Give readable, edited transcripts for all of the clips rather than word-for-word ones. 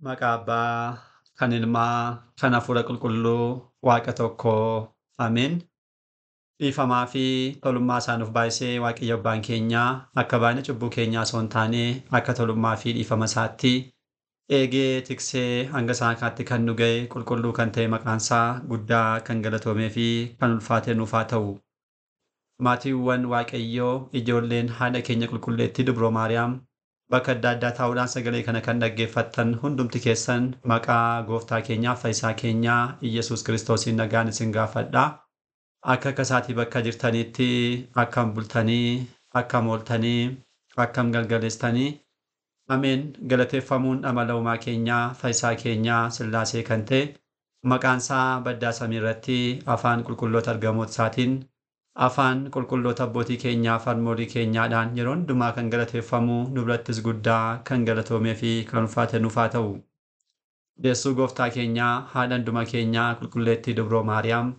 Maqaa Abbaa, kan Ilmaa, kan Hafuura Qulqulluu, Waaqa tokkoo. Ameen. Dhiifamaa fi tolummaa isaa nuuf baay'isee Waaqayyo Abbaan keenyaa akka baay'ina cubbuu keenyaa osoo hin taane akka tolummaa fi dhiifama isaatti eegee tiksee hanga isaan kanaatti kan nu ga'e qulqulluu kan ta'e maqaan isaa guddaa kan galatoomee fi kan ulfaate nuuf haa ta'u. Maatiiwwan Waaqayyoo ijoolleen haadha keenya qulqulleettii Dubroo Maariyaam bakka adda addaa taa'uudhaan sagalee kana kan dhaggeeffattan hundumti keessan maqaa gooftaa keenyaa fayyisaa keenyaa Iyyasuus Kiristoosiin nagaan isin gaafadha. Akka akka isaatii bakka jirtanitti akkam bultanii, akkam ooltanii, akkam galgaleessitanii. Ameen. Galateeffamuun amala uumaa keenyaa fayyisaa keenyaa Sillaasee kan ta'e maqaan isaa baddaa samii irratti afaan qulqulloota ergamoota isaatiin afaan qulqulloota abbootii keenyaa farmoolii keenyaadhaan yeroo hundumaa kan galateeffamu nu birattis guddaa kan galatoomee fi kan ulfaate nuuf haa ta'u. Deessuu gooftaa keenyaa haadha hunduma keenyaa qulqulleettii Dubroo Maariyaam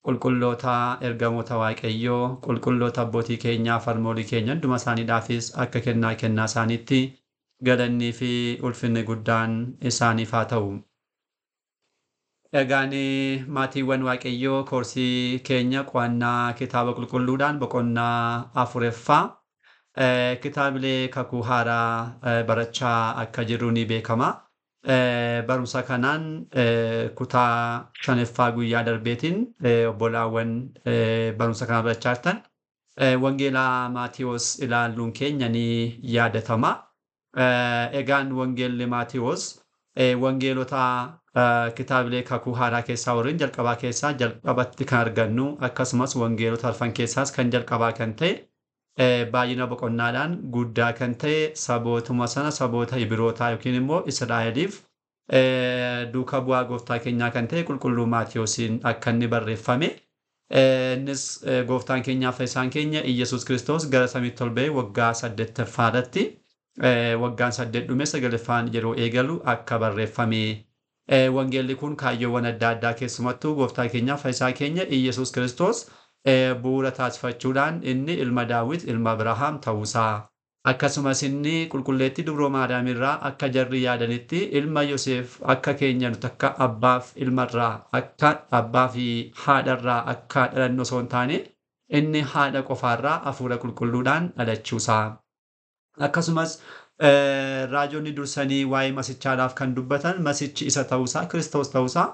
qulqulloota ergamoota Waaqayyoo qulqulloota abbootii keenyaa farmoolii keenya hunduma isaaniidhaafis akka kennaa kennaa isaaniitti galannii fi ulfinni guddaan isaaniif haa ta'u. Egaan maatiiwwan Waaqayyoo koorsii keenya qo'annaa kitaaba qulqulluudhaan boqonnaa afuraffaa kitaabilee kakuu haaraa barachaa akka jirru ni beekama. Barumsa kanaan kutaa shanaffaa guyyaa darbeetiin obbolaawwan barumsa kana barachaa jirtan wangeelaa Maatiyoos ilaaluun keenya ni yaadatama. Egaan wangeelli Maatiyoos wangeelota kitaabilee kakuu haaraa keessaa warreen jalqabaa keessaa jalqabatti kan argannu akkasumas wangeelota arfan keessaas kan jalqabaa kan ta'e baay'ina boqonnaadhaan guddaa kan ta'e sabootuma sana saboota Ibrootaa yookiin immoo Israa'eliif duuka bu'aa gooftaa keenyaa kan ta'e qulqulluu Maatiyoosiin akka inni barreeffame. Innis gooftaan keenyaa fi fayyisaan keenya Iyyasuus Kiristoos gara samiitti ol ba'ee waggaa saddeettaffaa irratti waggaan 8 dhume sagalaffaan yeroo eegalu akka barreeffame. Wangeelli kun kaayyoowwan adda addaa keessumattuu gooftaa keenyaa fayyisaa keenya Iyyasuus Kiristoos bu'uura taasifachuudhaan inni ilma Daawit ilma Abrahaam ta'uusaa. Akkasumas inni qulqulleettii Dubroo Maariyaam irraa akka jarri yaadanitti ilma Yoseef akka keenya nuti akka abbaaf ilmarraa akka abbaa fi haadharraa akka dhalannu osoo hin taane inni haadha qofaarraa hafuura qulqulluudhaan dhalachuusaa. Akkasumas raajonni dursanii waa'ee masichaadhaaf kan dubbatan masichi isa ta'uusaa Kiristoos ta'uusaa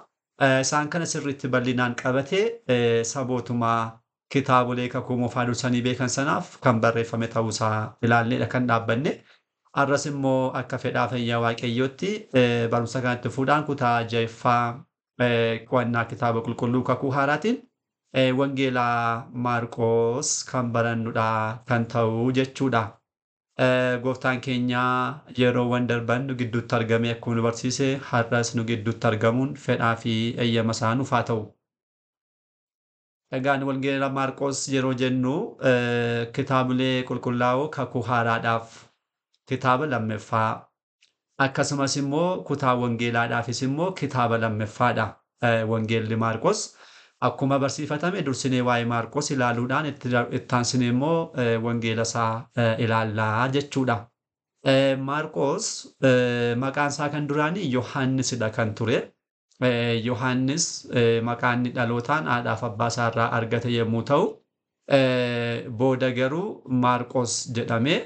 isaan kana sirriitti bal'inaan qabatee sabootuma kitaabolee kakuu moofaa dursanii beekan sanaaf kan barreeffame ta'uusaa ilaalleedha kan dhaabbanne. Har'as immoo akka fedhaa fayyaa Waaqayyootti barumsa kanatti fuudhaan kutaa jahaffaa qo'annaa kitaaba qulqulluu kakuu haaraatiin wangeelaa Maarqoos kan barannudha kan ta'u jechuudha. Gooftaan keenya yeroowwan darban nu gidduutti argamee akkuma nu barsiise har'as nu gidduutti argamuun fedhaa fi eeyyama isaa nuuf haa ta'u. Egaan wangeela Maarqoos yeroo jennu kitaabilee qulqullaa'oo kakuu haaraadhaaf kitaaba lammaffaa akkasumas immoo kutaa wangeelaadhaafis immoo kitaaba lammaffaadha. Wangeelli Maarqoos akkuma barsiifatame dursinee waa'ee Maarqoos ilaaluudhaan itti aansinee immoo wangeela isaa ilaallaa jechuudha. Maarqoos maqaan isaa kan duraanii Yohaannisidha kan ture. Yohaannis maqaan inni dhalootaan haadhaaf abbaa isaa irraa argate yommuu ta'u, booda garuu Maarqoos jedhamee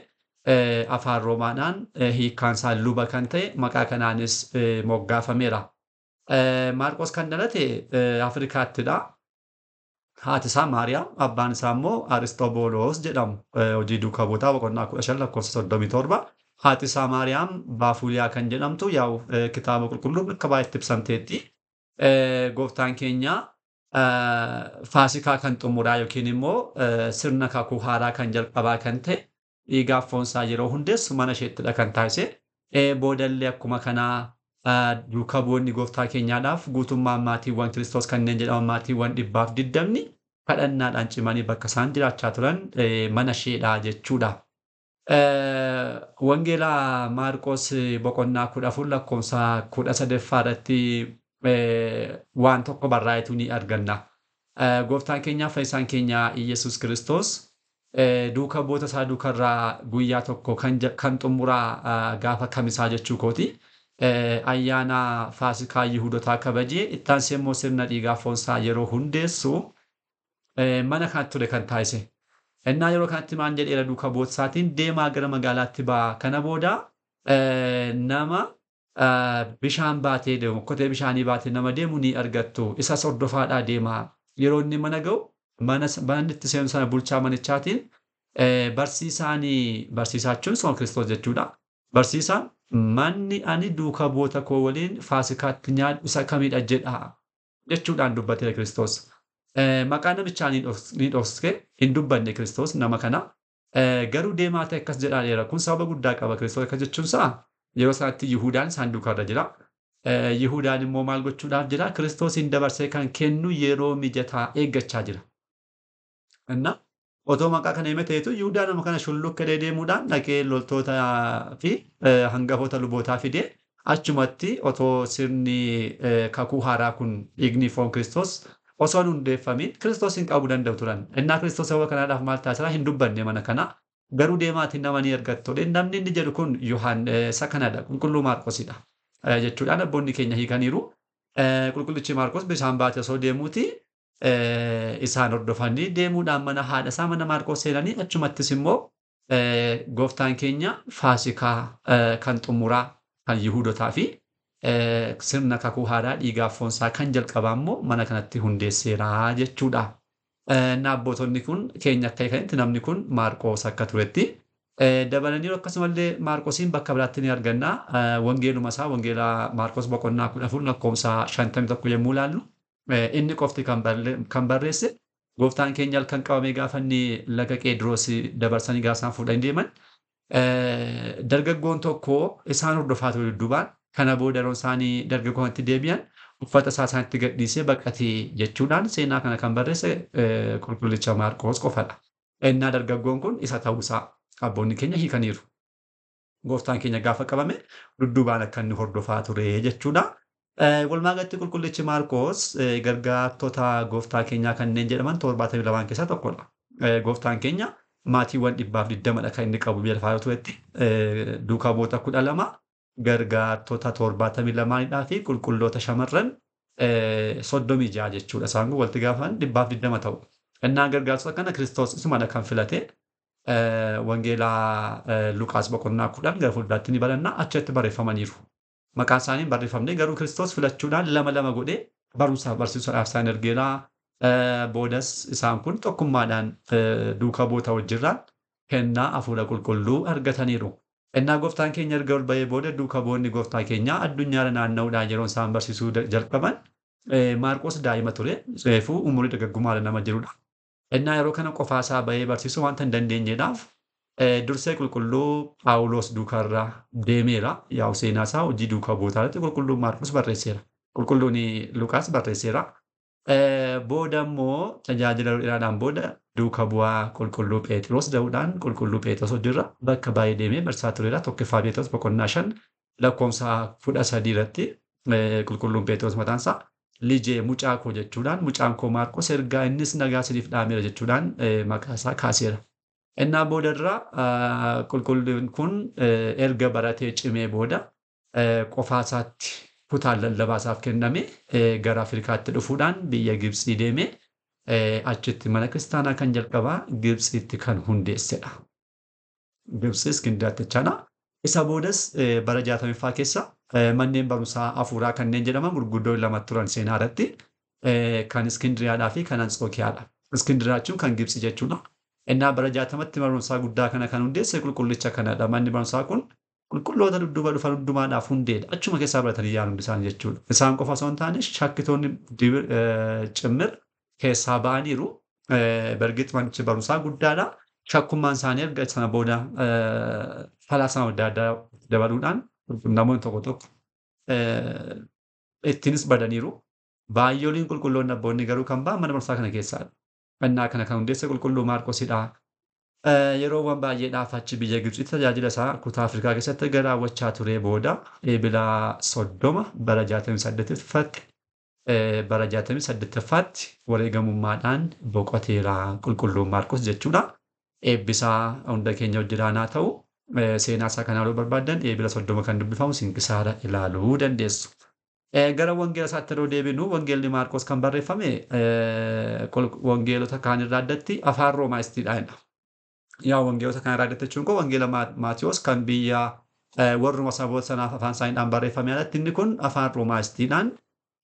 afaan Roomaadhaan hiikkaan isaa luba kan ta'e maqaa kanaanis moggaafameera. Maarqoos kan dhalate Afrikaattidha. Haati isaa Maariyaam, abbaan isaa immoo Aristoobooloos jedhamu. Hojii duukaa buutaa boqonnaa 15 lakkoofsa 37. Haati isaa Maariyaam Baafuliyaa kan jedhamtu yaa'u kitaaba qulqulluu bakka baay'eetti ibsamteetti. Gooftaan keenya Faasikaa kan xumuraa yookiin immoo sirna kakuu haaraa kan jalqabaa kan ta'e dhiigaaf foonsaa yeroo hundeessu mana isheettidha kan taasise. Boodallee akkuma kanaa duuka bu'oonni gooftaa keenyaadhaaf guutummaan maatiiwwan Kiristoos kanneen jedhaman maatiiwwan 120 kadhannaadhaan cimanii bakka isaan jiraachaa turan mana isheedha jechuudha. Wangeela Maarqoos boqonnaa 14 lakkoofsa 13 irratti waan tokko barraa'etu ni arganna. Gooftaan keenya fayyisaan keenya Iyyasuus Kiristoos duuka bu'oota isaa duukarraa guyyaa tokko kan xumuraa gaafa kamisaa jechuu kooti. Ayyaana Faasikaa Yihuudotaa kabajee itti aansee immoo sirna dhiigaa foonsaa yeroo hundeessu mana kanatti ture kan taasise. Innaa yeroo kanatti maal jedheera duuka bu'oota deemaa gara magaalaatti ba'aa. Kana booda nama bishaan baatee deemu, okkotee bishaanii baatee nama deemu ni argattu. Isas hordofaadhaa deemaa. Yeroo inni mana ga'u mana itti seenu sana bulchaa manichaatiin barsiisaan, barsiisaa jechuun sooma Kiristoos jechuudha. Barsiisaan manni ani duuka bu'oota koo waliin Faasikaatti nyaadhu isa kamidha jedha jechuudhaan dubbateera Kiristoos. Maqaa namichaa ni dhoksee hin dubbanne Kiristoos nama kana. Garuu deemaa ta'e akkas jedhaa. Kun sababa guddaa qaba Kiristoos akkas jechuun isaa yeroo sanatti Yihudaan isaan duukaarra jira. Yihudaan immoo maal gochuudhaaf jira? Kiristoosiin dabarsee kan kennu yeroo mijataa eeggachaa jira. Inna otoo maqaa kana hime ta'etu Yihudaan nama kana shullukkadee deemuudhaan dhaqee loltoota fi hangafoota lubootaa fidee achumatti otoo sirni kakuu haaraa kun dhiigni foon Kiristoos osoo hin hundeeffamiin Kiristoos hin qabuu danda'u turan. Innaa Kiristoos sababa kanaadhaaf maal taasisaa hin dubbanne mana kana. Garuu deemaatiin nama ni argattu. Namni inni jedhu kun Yohaan isa kanadha. Qulqulluu Maarqosidha. Jechuudhaan abboonni keenya hiikaniiru. Qulqullichi Maarqos bishaan baatee osoo deemuuti isaan hordofanii deemuudhaan mana haadha isaa mana Maarqos seenanii achumattis immoo gooftaan keenya Faasikaa kan xumuraa kan Yihuudotaa fi sirna kakuu haaraa dhiigaaf foonsaa kan jalqabaa immoo mana kanatti hundeesseera jechuudha. Abbootonni kun keenya akka hiikanitti namni kun Maarqos akka turetti. Dabalanii akkasumallee Maarqosiin bakka biraatti ni arganna. Wangeeluma isaa Wangeela Maarqos boqonnaa 14 lakkoofsa 51 yommuu ilaallu inni qofti kan barreesse gooftaan keenya halkan qabamee gaafa inni laga Qeedroos dabarsanii gaafa isaan fuudhanii deeman dargaggoon tokko isaan hordofaa ture dudduubaan. Kana booda yeroo isaanii dargaggoo kanatti deebi'an uffata isaa isaanitti gadhiisee baqatee jechuudhaan seenaa kana kan barreesse qulqullicha Maarqos qofadha. Innaa dargaggoon kun isa ta'uusaa abboonni keenya hiikaniiru. Gooftaan keenya gaafa qabame dudduubaan akka inni hordofaa ture jechuudha. Walumaa galatti qulqullichi Maarqos gargaartota gooftaa keenyaa kanneen jedhaman 72 keessaa tokkodha. Gooftaan keenya maatiiwwan 120dha kan inni qabu biyya lafaa turetti. Duukaa bu'oota 12, gargaartota 72dhaa fi qulqulloota shamarran 36 jechuudha. Isaan kun walitti gaafan 120 ta'u. Innaan gargaartota kana Kiristoos isumadha kan filate. Wangeelaa Luqaas boqonnaa 10 gara fuulduraatti ni baranna, achitti barreeffamaniiru. Maqaan isaanii hin barreeffamne, garuu Kiristoos filachuudhaan lama lama godhee barumsaaf barsiisuudhaaf isaan ergeera. Boodas isaan kun tokkummaadhaan duukaa bu'oota wajjirraan kennaa hafuura qulqulluu argataniiru. Innaa gooftaan keenya erga ol ba'ee booda duuka bu'oonni gooftaa keenyaa addunyaarra naanna'uudhaan yeroo isaan barsiisuu jalqaban Maarqos daa'ima ture. Reefuu umurii dargaggummaarra nama jirudha. Innaa yeroo kana qofaasaa ba'ee barsiisuu wanta hin dandeenyeedhaaf dursee qulqulluu Phaawulos duukaarra deemeera. Yaa'u seenaa isaa hojii duukaa bu'ootaa irratti qulqulluun Maarqos barreesseera. Qulqulluun Luqaas barreesseera. Booda immoo tajaajila dheeraadhaan booda duuka bu'aa qulqulluu Phexros ta'uudhaan qulqulluu Phexros hojiirra bakka baay'ee deemee barsiisaa tureera. Tokkoffaa Phexros boqonnaa 5 lakkoofsa 13 irratti qulqulluun Phexros mataan isaa lijee mucaa koo jechuudhaan mucaan koo Maarqos ergaa innis nagaa isiniif dhaameera jechuudhaan maqaa isaa kaaseera. Innaa boodarra qulqulluun kun erga baratee cimee booda qofaa isaatti kutaan lallabaa isaaf kenname gara Afrikaatti dhufuudhaan biyya Gibxii deemee achitti mana kiristaanaa kan jalqabaa Gibxiitti kan hundeessedha. Gibxii Iskindiraatti jechaadha. Isa boodas bara 60ffaa keessa manneen barumsaa hafuuraa kanneen jedhaman gurguddoo lama turan seenaa irratti, kan Iskindiriyaadhaa fi kan Antsookiyaadha. Iskindiriyaa jechuun kan Gibxii jechuudha. Innaa bara 60tti barumsaa guddaa kana kan hundeesse qulqullicha kanadha. Manni barumsaa kun qulqulloota dudduuba dhufan hundumaadhaaf hundeedha. Achuma keessaa baratanii yaa'an hundi isaanii jechuudha. Isaan qofa osoo hin taane shakkitoonni cimmir keessaa ba'aniiru. Bargit manichi barumsaa guddaadha. Shakkummaan isaanii erga sana booda falaasama adda addaa dabaluudhaan namoonni tokko tokko ittiinis badaniiru. Baay'ooliin qulqulloonni abboonni garuu kan ba'an mana barumsaa kana keessaadha. Innaa kana kan hundeesse qulqulluu Maarqosidha. Yeroowwan baay'eedhaaf achi biyya Gibxitti tajaajila isaa kutaa Afrikaa keessatti erga raawwachaa turee booda Eebila 30 bara 68ffatti bara 68ffaatti wareegamummaadhaan boqoteera qulqulluun Maarqos jechuudha. Eebbisaa hunda keenya wajjin haa ta'u. Seenaa isaa kana yoo barbaaddan Eebila 30 kan dubbifamu Sinkisaara ilaaluu dandeessu. Gara wangeela isaatti yeroo deebinu, wangeelli Maarqos kan barreeffame wangeelota kaan irraa addatti afaan Roomaayistiidhaanidha. Yaa, wangeelota kaan irraa addatti jechuun koo wangeela Maatiyos kan biyya warruma saboota sanaaf afaan isaaniidhaan barreeffame alatti, inni kun afaan Roomaayistiidhaan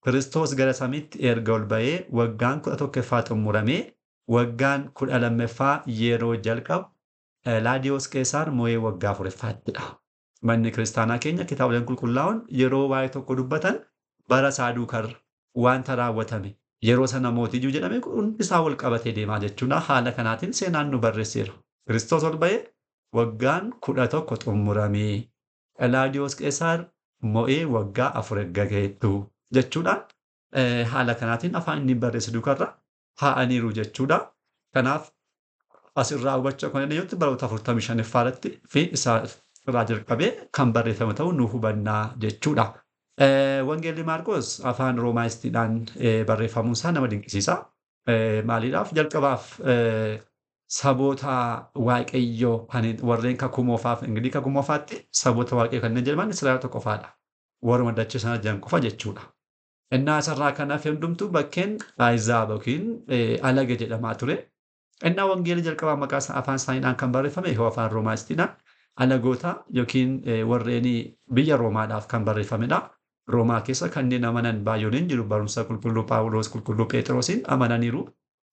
Kiristoos gara samiitti erga ol ba'ee waggaan 11ffaa xumuramee waggaan 12ffaa yeroo jalqabu, Laadiyoos Qeesaar mo'ee waggaa 4ffaattidha. Manni kiristaanaa keenya kitaaboleen qulqullaa'oon yeroo waa'ee tokko dubbatan bara isaa duukarra wanta raawwatame yeroo sana mootiyyuu jedhame hundi isaa wal qabatee deemaa jechuudha. Haala kanaatiin seenaan nu barreesseera. Kiristoos ol ba'ee waggaan 11 xumuramee Qelaadiyoos Qeesaar mo'ee waggaa 4 erga ga'eettu jechuudhaan haala kanaatiin afaan inni barreesse duukarra kaa'aniiru jechuudha. Kanaaf asirraa hubachuu akka dandeenyutti baroota 45ffaa irratti fi isaa irraa jalqabee kan barreeffame ta'uu nu hubannaa jechuudha. Wangeelli Maarqos afaan Roomaayistiidhaan barreeffamuun isaa nama dinqisiisa. Maaliidhaaf? Jalqabaaf saboota Waaqayyoo kan warreen kakuu moofaaf, ingilii kakuu moofaatti saboota Waaqayyoo kanneen jedhaman Israa'eloota qofaadha. Warruma dachee sana jiran qofa jechuudha. Innaa asirraa kan hafe hundumtuu bakkeen Ahizaab yookiin alaga jedhamaa ture. Innaa wangeelli jalqabaa maqaa afaan isaaniidhaan kan barreeffame yoo afaan Roomaayistiidhaan alagoota yookiin warreen biyya Roomaadhaaf kan barreeffamedha. Roomaa keessa kanneen amanan baay'ooliin jiru, barumsa qulqulluu Phaawulos, qulqulluu Phexrosiin amananiiru.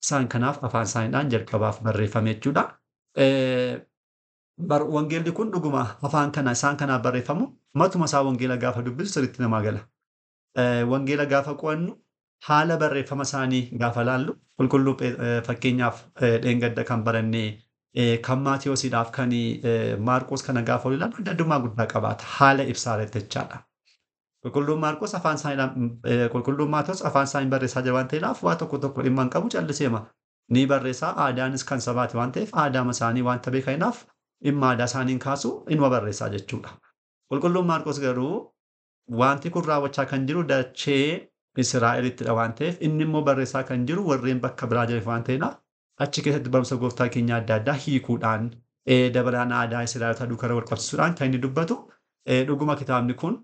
Isaan kanaaf afaan isaaniidhaan jalqabaaf barreeffame jechuudha. Wangeelli kun dhuguma afaan kana isaan kanaaf barreeffamu matuma isaa wangeela gaafa dubbisu sirriitti namaa gala. Wangeela gaafa qo'annu, haala barreeffama isaanii gaafa laallu, qulqulluu fakkeenyaaf dheengadda kan barannee kan Maatiyoosiidhaaf kan Maarqos kana gaafa ilaallu adda addummaa guddaa qabaata haala ibsaa irratti jechaadha. Qulqulluun Maarqos afaan isaaniidhaan, qulqulluun Maatiyos afaan isaanii barreessaa jira waan ta'eedhaaf waa tokko tokko dhimma hin qabu, calliseema. Ni barreessaa, aadaanis kan sabaati waan ta'eef, aadaama isaanii waanta beekaniidhaaf dhimma aadaa isaaniin kaasu inuma barreessaa jechuudha. Qulqulluun Maarqos garuu wanti kun raawwachaa kan jiru dachee Israa'elittidha waan ta'eef, inni immoo barreessaa kan jiru warreen bakka biraa jiraniif waan ta'eedhaaf, achi keessatti barumsa gooftaa keenya adda addaa hiikuudhaan, dabalaan aadaa Israa'elotaa duukaa wal qabsiisuudhaan kan inni dubbatu, dhuguma kitaabni kun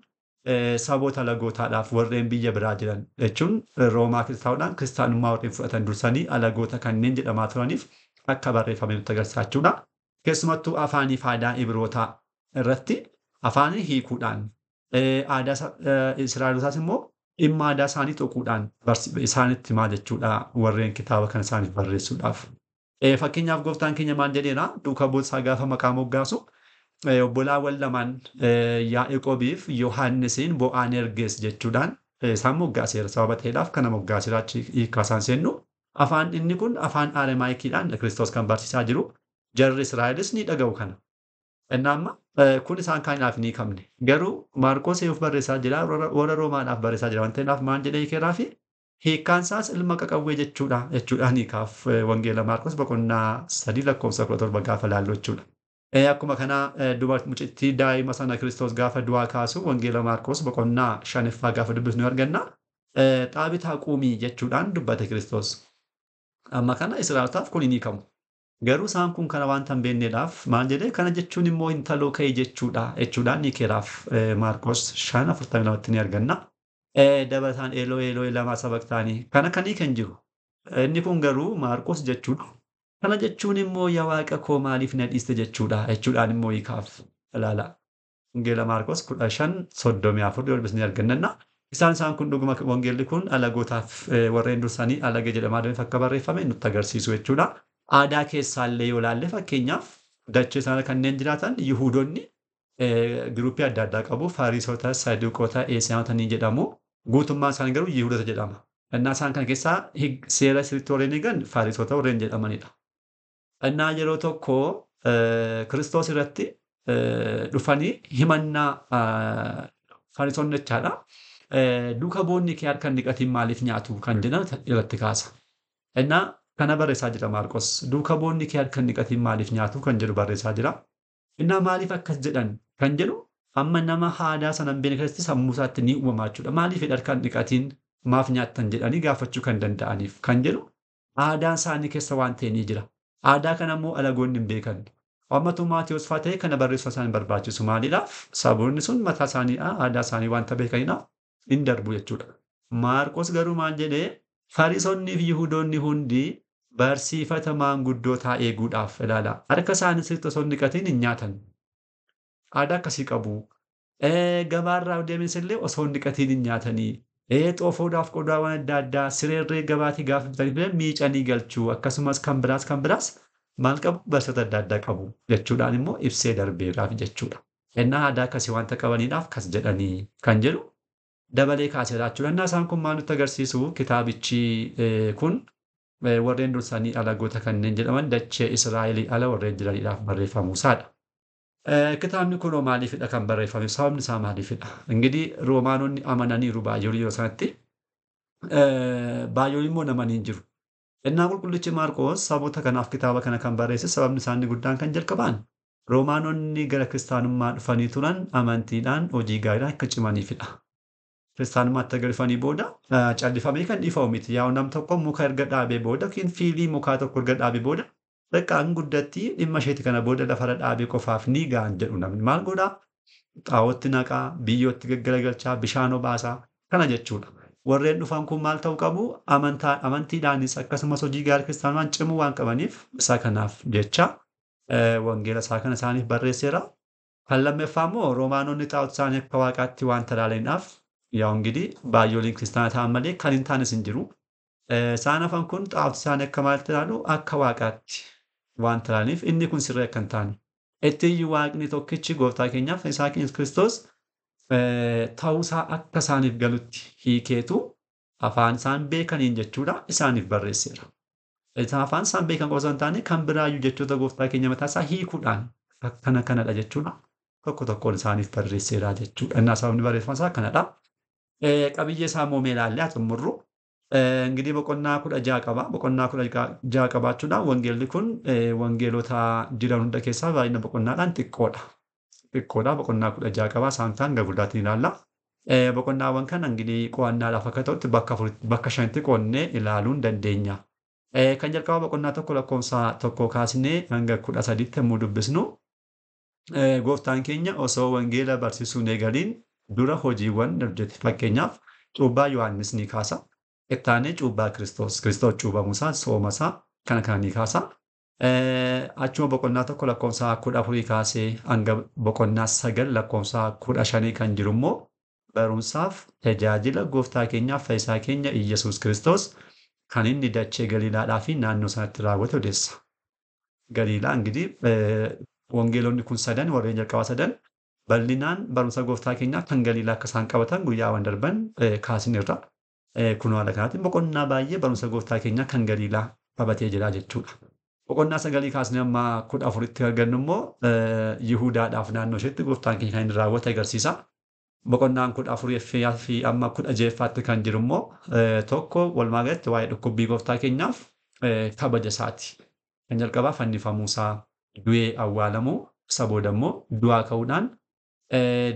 saboota alagootaadhaaf, warreen biyya biraa jiran jechuun Roomaa keessa taa'uudhaan kiristaanummaa warreen fudhatan dursanii alagoota kanneen jedhamaa turaniif akka barreeffame nutti agarsiisa jechuudha. Keessumattuu afaanii fi aadaa Ibrootaa irratti afaanii hiikuudhaan, aadaa Israa'elotaas immoo dhimma aadaa isaanii tuquudhaan isaanitti himaa jechuudha warreen kitaaba kana isaaniif barreessuudhaaf. Fakkeenyaaf gooftaan keenya maal jedheera? Duuka bu'oota isaa gaafa maqaa moggaasu obbolaawwan lamaan Yaaqoobiif Yohaannisiin Bo'aanergees jechuudhaan isaan moggaaseera. Sababa ta'eedhaaf kana moggaaseera, achi hiikkaa isaan seennu. Afaan inni kun afaan Aramaayikiidhaan Kiristoos kan barsiisaa jiru. Jarri Israa'elis ni dhaga'u kana. Inni amma kun isaan kaaniidhaaf ni hiikamne. Garuu Maarqos eeyyuuf barreessaa jira? Warra Roomaadhaaf barreessaa jira waan ta'eedhaaf maal jedhee hiikeeraa fi hiikkaan isaas ilma qaqawwee jechuudha jechuudhaan hiikaaf, wangeela Maarqos boqonnaa 3 lakkoofsa 17 gaafa laallu jechuudha. Akkuma kana dubartii mucittii daa'ima sana Kiristoos gaafa du'aa kaasu wangeela Maarqos boqonnaa 5ffaa gaafa dubbisnu arganna. "Xaabitaa quumii" jechuudhaan dubbate Kiristoos. Amma kana Israa'elotaaf kun hin hiikamu. Garuu isaan kun kana wanta hin beekneedhaaf maal jedhee? "Kana jechuun immoo intaloo ka'e jechuudha" jechuudhaan hiikeeraaf, Maarqos 5:42tti ni arganna. Dabalataan "Eeloo eeloo lamaa sabaqtaanii" kana kan hiikan jiru. Inni kun garuu Maarqos jechuudha. "Kana jechuun immoo yaa Waaqa koo maaliif na dhiiste jechuudha" jechuudhaan immoo hiikaaf ilaala. Wangeela Maarqos 15:34 yoo dubbisne argannanna. Isaan kun dhuguma wangeelli kun alagootaaf, warreen dursanii alaga jedhamaa deemeef akka barreeffame nutti agarsiisu jechuudha. Aadaa keessaallee yoo ilaalle, fakkeenyaaf dachee sana kanneen jiraatan Yihuudoonni giruuppii adda addaa qabu. Fariisota, Saduqoota, Eesiyaanota ni jedhamu. Guutummaan isaanii garuu Yihuudoota jedhama. Innaa isaan kana keessaa seera sirriitti warreen eegan Fariisota warreen jedhamanidha. Innaa yeroo tokko Kiristoos irratti dhufanii himannaa Fariisonni jechaadha. "Duuka bu'oonni kee harka hin dhiqatiin maaliif nyaatu?" kan jedhan irratti kaasa. Innaa kana barreessaa jira Maarqos. "Duuka bu'oonni kee harka hin dhiqatiin maaliif nyaatu?" kan jedhu barreessaa jira. Innaa maaliif akkas jedhan kan jedhu amma nama aadaa sana hin beekne keessatti sammuu isaatti ni uumamaa jechuudha. Maaliif harka hin dhiqatiin maaf nyaattan jedhanii gaafachuu kan danda'aniif kan jedhu aadaan isaanii keessa waan ta'e ni jira. Aadaa kana immoo alagoonni hin beekan. Ammatu Maatiyus fa'aa ta'e kana barreessuu isaan barbaachisu maaliidhaaf? Saboonni sun mataa isaanii aadaa isaanii wanta beekaniidhaaf hin darbu jechuudha. Maarqos garuu maal jedhee Fariisonnii fi Yihuudoonni hundi barsiifata maanguddootaa eeguudhaaf ilaala. Harka isaanii sirriitti osoo hin dhiqatiin hin nyaatan. Aadaa akkasii qabu. Gabaarraa deemis illee osoo hin dhiqatiin hin nyaatanii. Xoofoodhaaf qodaawwan adda addaa sireerree gabaatii gaafa bitanii miicanii galchuu akkasumas kan biraas maal qabu barsiifata adda addaa qabu jechuudhaan immoo ibsee darbeeraaf jechuudha. Innaa aadaa akkasii wanta qabaniidhaaf kas jedhanii kan jedhu dabalee kaaseera jechuudha. Innaa isaan kun maal nutti agarsiisu kitaabichi kun warreen dursanii alagoota kanneen jedhaman dachee Israa'elii ala warreen jiraniidhaaf barreeffamuu isaadha. Kitaabni kun maaliifidha kan barreeffame? Sababni isaa maaliifidha? Ingidihi Roomaanonni amananiiru baay'ee yeroo sanatti. Baay'een immoo namanii hin jiru. Innaa qulqullichi Maarqoos saboota kanaaf kitaaba kana kan barreesse sababni isaanii guddaan kan jalqaban Roomaanonni gara kiristaanummaa dhufanii turan amantiidhaan hojii gaariidhaan akka cimaniifidha. Kiristaanummaatti erga dhufanii booda callifamee kan dhiifamu miti. Yaa nam tokko muka erga dhaabee booda yookiin fiilii mukaa tokko erga dhaabee booda Xiqqaan guddatti dhimma isheeti kana booda lafarra dhaabee qofaaf ni ga'an jedhu namni. Maal godhaa? Xaa'ootti naqaa, biyyootti gaggaragalchaa, bishaan obaasaa kana jechuudha. Warreen dhufan kun maal ta'uu qabu? Amantiidhaanis akkasumas hojii gaarii kiristaanummaan cimuu waan qabaniif isa kanaaf jecha wangeela isaa kana isaaniif barreesseera. Kan lammaffaa immoo Roomaanonni xaa'oota isaanii akka waaqaatti waan talaalaniidhaaf yaa ingidihi baay'ooliin kiristaana ta'an malee kan hin taanes hin jiru. Isaan hafan kun xaa'oota isaanii akka maalitti ilaalu? Akka waaqaatti waan ta'aniif inni kun sirrii akka hin taane. Itti iyyuu waaqni tokkichi gooftaa keenyaaf isaa keenya Kiristoos ta'uusaa akka isaaniif galutti hiikeetu afaan isaan beekaniin jechuudha isaaniif barreesseera. Isaan afaan isaan beekan qofa osoo hin taane kan biraayyuu jechoota gooftaa keenya mataa isaa hiikuudhaan akkana kanadha jechuudha. Tokko tokkoon isaaniif barreesseera jechuudha. Innaa sababni barreeffama isaa kanadha. Qabiyyee isaa immoo mee ilaallee haa xumurru. Ingidihi boqonnaa 16 qaba. Boqonnaa 16 qabaachuudhaan wangeelli kun wangeelota jiran hunda keessaa baay'ina boqonnaadhaan xiqqoodha. Xiqqoodha boqonnaa 16 qaba. Isaan kaan gara fuulduraatti ilaalla. Boqonnaawwan kana ingidihi qo'annaadhaaf akka ta'utti bakka shanitti qoonnee ilaaluu dandeenya. Kan jalqabaa boqonnaa 1 lakkoofsa 1 kaasnee hanga 13tti yommuu dubbisnu gooftaan keenya osoo wangeela barsiisuu hin eegaliin dura hojiiwwan hojjete. Fakkeenyaaf cuubbaa Yohaannis ni kaasa. Ittaanee cuubbaa Kiristoos, Kiristoos cuubamuusaa, soomasaa kana kana ni kaasa. Achuma boqonnaa 1 lakkoofsa 14 kaasee hanga boqonnaa 9 lakkoofsa 15 kan jiru immoo barumsaaf tajaajila gooftaa keenyaaf fayyisaa keenya Iyyasuus Kiristoos kan inni dachee Galiilaadhaa fi naannoo sanatti raawwate odeessa. Galiilaa ingidihi wangeelonni kun sadan warreen jalqabaa sadan bal'inaan barumsa gooftaa keenyaa kan Galiilaa akka isaan qabatan guyyaawwan darban kaasneerra. Kun haala kanaatiin boqonnaa baay'ee barumsa gooftaa keenyaa kan Galiilaa qabatee jira jechuudha. Boqonnaa 9 kaasnee amma 14tti argannu immoo Yihuudaadhaaf naannoo isheetti gooftaan keenya kan inni raawwate agarsiisa. Boqonnaan 14 fi amma 16ffaatti kan jiru immoo tokko walumaa galatti waa'ee dhukkubbii gooftaa keenyaaf kabaja isaati. Kan jalqabaa fannifamuusaa, du'ee awwaalamuu, isa booda immoo du'aa ka'uudhaan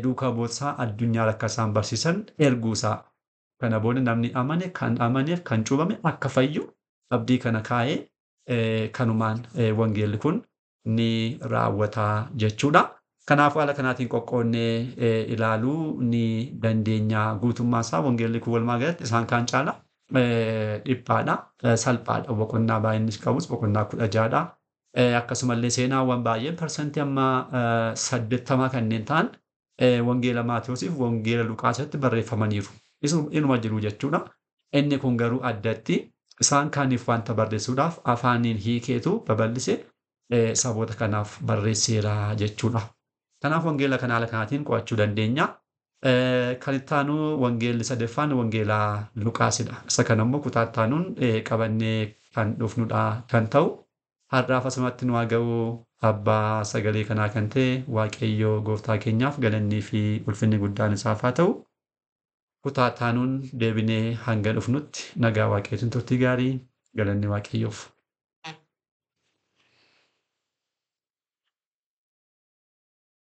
duukaa bu'ootasaa addunyaa akka isaan barsiisan erguusaa. Kana booda namni amane kan amaneef kan cuubame akka fayyu abdii kana kaa'ee kanumaan wangeelli kun ni raawwata jechuudha. Kanaafuu haala kanaatiin qoqqoonnee ilaaluu ni dandeenya. Guutummaan isaa wangeelli kun walumaa galatti isaan kaan caala dhiphaadha, salphaadha. Boqonnaa baay'inni qabus boqonnaa 16dha. Akkasumallee seenaawwan baay'een parsantii amma 80 kanneen ta'an wangeela Maatiyoosiif wangeela Luqaasitti barreeffamaniiru. Inuma jiru jechuudha. Inni kun garuu addatti isaan kaaniif wanta barreessuudhaaf afaaniin hiikeetu babal'ise saboota kanaaf barreesseera jechuudha. Kanaaf wangeela kana haala kanaatiin qo'achuu dandeenya. Kan itti aanu wangeelli sadaffaan wangeela Luqaasidha. Isa kana immoo kutaa itti aanuun qabannee kan dhufnudha kan ta'u. Har'aaf asumatti nu haa ga'u. Abbaa sagalee kanaa kan ta'e Waaqayyo gooftaa keenyaaf galannii fi ulfinni guddaan isaaf haa ta'u. Kutaa itti aanuun deebinee hanga dhufnutti nagaa Waaqayyootiin turtii gaarii galanni Waaqayyoof.